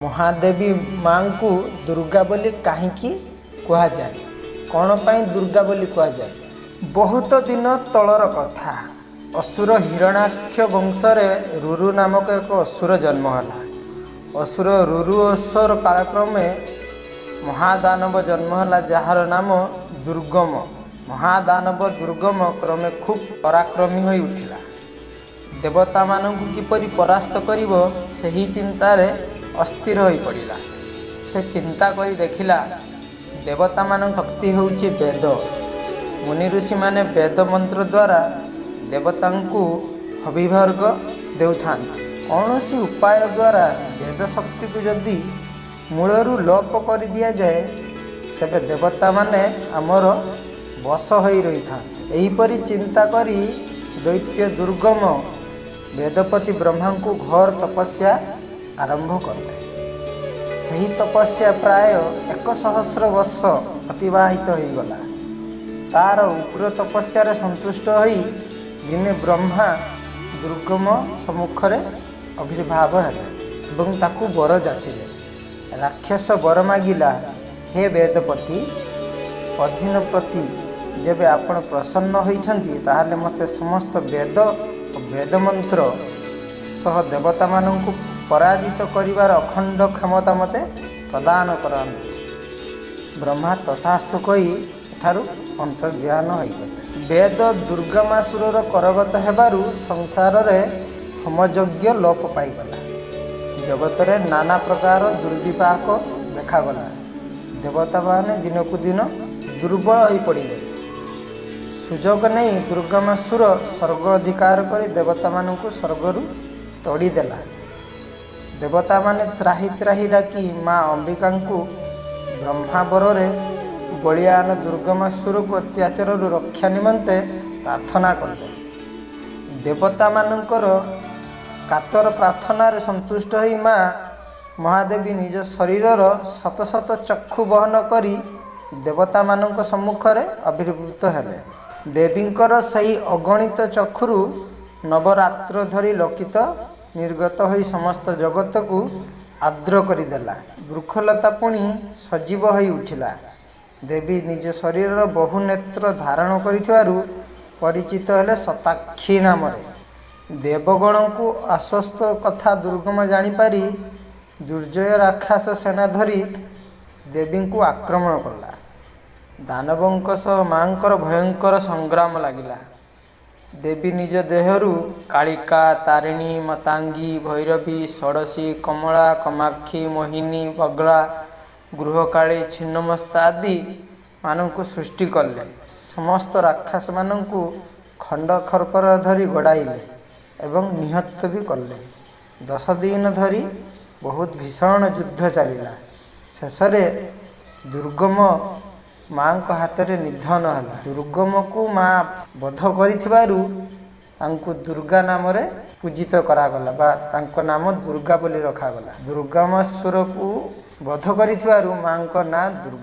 ମହାଦେବୀ ମାଙ୍କୁ ଦୁର୍ଗା ବୋଲି କାହିଁକି କୁହାଯାଏ? କ'ଣ ପାଇଁ ଦୁର୍ଗା ବୋଲି କୁହାଯାଏ? ବହୁତ ଦିନ ତଳର କଥା। ଅସୁର ହିରଣ୍ୟାକ୍ଷ ବଂଶରେ ରୁରୁ ନାମକ ଏକ ଅସୁର ଜନ୍ମ ହେଲା। ଅସୁର ରୁରୁ ଅସୁର କାଳକ୍ରମେ ମହାଦାନବ ଜନ୍ମ ହେଲା, ଯାହାର ନାମ ଦୁର୍ଗମ। ମହାଦାନବ ଦୁର୍ଗମ କ୍ରମେ ଖୁବ୍ ପରାକ୍ରମୀ ହୋଇ ଉଠିଲା। ଦେବତାମାନଙ୍କୁ କିପରି ପରାସ୍ତ କରିବ, ସେହି ଚିନ୍ତାରେ ଅସ୍ଥିର ହୋଇପଡ଼ିଲା। ସେ ଚିନ୍ତା କରି ଦେଖିଲା, ଦେବତାମାନଙ୍କ ଶକ୍ତି ହେଉଛି ବେଦ। ମୁନି ଋଷିମାନେ ବେଦ ମନ୍ତ୍ର ଦ୍ୱାରା ଦେବତାଙ୍କୁ ହବିବର୍ଗ ଦେଉଥାନ୍ତି। କୌଣସି ଉପାୟ ଦ୍ୱାରା ବେଦ ଶକ୍ତିକୁ ଯଦି ମୂଳରୁ ଲୋପ କରିଦିଆଯାଏ, ତେବେ ଦେବତାମାନେ ଆମର ବଶ ହୋଇ ରହିଥାନ୍ତେ। ଏହିପରି ଚିନ୍ତା କରି ଦୈତ୍ୟ ଦୁର୍ଗମ ବେଦପତି ବ୍ରହ୍ମାଙ୍କୁ ଘୋର ତପସ୍ୟା ଆରମ୍ଭ କଲେ। ସେହି ତପସ୍ୟା ପ୍ରାୟ 1 ସହସ୍ର ବର୍ଷ ଅତିବାହିତ ହୋଇଗଲା। ତାର ଉଗ୍ର ତପସ୍ୟାରେ ସନ୍ତୁଷ୍ଟ ହୋଇ ଦିନେ ବ୍ରହ୍ମା ଦୁର୍ଗମ ସମ୍ମୁଖରେ ଆବିର୍ଭାବ ହେଲେ ଏବଂ ତାକୁ ବର ଯାଚିଲେ। ରାକ୍ଷସ ବର ମାଗିଲା, "ହେ ବେଦପତି, ଅଧୀନ ପ୍ରତି ଯେବେ ଆପଣ ପ୍ରସନ୍ନ ହୋଇଛନ୍ତି, ତାହେଲେ ମୋତେ ସମସ୍ତ ବେଦ ଓ ବେଦମନ୍ତ୍ର ସହ ଦେବତାମାନଙ୍କୁ ପରାଜିତ କରିବାର ଅଖଣ୍ଡ କ୍ଷମତା ମୋତେ ପ୍ରଦାନ କରନ୍ତୁ।" ବ୍ରହ୍ମା ତଥାସ୍ତୁ କହି ସେଠାରୁ ଅନ୍ତର୍ଧ୍ୟାନ ହୋଇଗଲେ। ବେଦ ଦୁର୍ଗମାସୁରର କରଗତ ହେବାରୁ ସଂସାରରେ ହୋମଯଜ୍ଞ ଲୋପ ପାଇଗଲା। ଜଗତରେ ନାନା ପ୍ରକାର ଦୁର୍ବିପାକ ଦେଖାଗଲା। ଦେବତାମାନେ ଦିନକୁ ଦିନ ଦୁର୍ବଳ ହୋଇପଡ଼ିଲେ। ସୁଯୋଗ ନେଇ ଦୁର୍ଗମାସୁର ସ୍ୱର୍ଗ ଅଧିକାର କରି ଦେବତାମାନଙ୍କୁ ସ୍ୱର୍ଗରୁ ତଡ଼ିଦେଲା। ଦେବତାମାନେ ତ୍ରାହି ତ୍ରାହି ଡାକି ମା ଅମ୍ବିକାଙ୍କୁ ବ୍ରହ୍ମାବରରେ ବଳୀୟାନ ଦୁର୍ଗମାସୁରକୁ ଅତ୍ୟାଚାରରୁ ରକ୍ଷା ନିମନ୍ତେ ପ୍ରାର୍ଥନା କଲେ। ଦେବତାମାନଙ୍କର କାତର ପ୍ରାର୍ଥନାରେ ସନ୍ତୁଷ୍ଟ ହୋଇ ମା ମହାଦେବୀ ନିଜ ଶରୀରର ଶତ ଶତ ଚକ୍ଷୁ ବହନ କରି ଦେବତାମାନଙ୍କ ସମ୍ମୁଖରେ ଆବିର୍ଭୂତ ହେଲେ। ଦେବୀଙ୍କର ସେହି ଅଗଣିତ ଚକ୍ଷୁରୁ ନବରାତ୍ର ଧରି ଲୋକିତ ନିର୍ଗତ ହୋଇ ସମସ୍ତ ଜଗତକୁ ଆର୍ଦ୍ର କରିଦେଲା। ବୃକ୍ଷଲତା ପୁଣି ସଜୀବ ହୋଇ ଉଠିଲା। ଦେବୀ ନିଜ ଶରୀରର ବହୁ ନେତ୍ର ଧାରଣ କରିଥିବାରୁ ପରିଚିତ ହେଲେ ଶତାକ୍ଷୀ ନାମରେ। ଦେବଗଣଙ୍କୁ ଆଶ୍ୱସ୍ତ କଥା ଦୁର୍ଗମ ଜାଣିପାରି ଦୁର୍ଜୟ ରାକ୍ଷସ ସେନା ଧରି ଦେବୀଙ୍କୁ ଆକ୍ରମଣ କଲା। ଦାନବଙ୍କ ସହ ମାଙ୍କର ଭୟଙ୍କର ସଂଗ୍ରାମ ଲାଗିଲା। ଦେବୀ ନିଜ ଦେହରୁ କାଳିକା, ତାରିଣୀ, ମାତଙ୍ଗୀ, ଭୈରବୀ, ଷୋଡ଼ଶୀ, କମଳା, କାମାକ୍ଷୀ, ମୋହିନୀ, ବଗଳା, ଗୃହକାଳୀ, ଛିନ୍ନମସ୍ତା ଆଦି ମାନଙ୍କୁ ସୃଷ୍ଟି କଲେ। ସମସ୍ତ ରାକ୍ଷସମାନଙ୍କୁ ଖଣ୍ଡ ଖର୍ପର ଧରି ଗୋଡ଼ାଇଲେ ଏବଂ ନିହତ ବି କଲେ। 10 ଦିନ ଧରି ବହୁତ ଭୀଷଣ ଯୁଦ୍ଧ ଚାଲିଲା। ଶେଷରେ ଦୁର୍ଗମ ମାଙ୍କ ହାତରେ ନିଧନ ହେଲା। ଦୁର୍ଗମକୁ ମା ବଧ କରିଥିବାରୁ ତାଙ୍କୁ ଦୁର୍ଗା ନାମରେ ପୂଜିତ କରାଗଲା ବା ତାଙ୍କ ନାମ ଦୁର୍ଗା ବୋଲି ରଖାଗଲା। ଦୁର୍ଗମାସୁରକୁ ବଧ କରିଥିବାରୁ ମାଙ୍କ ନାଁ ଦୁର୍ଗା।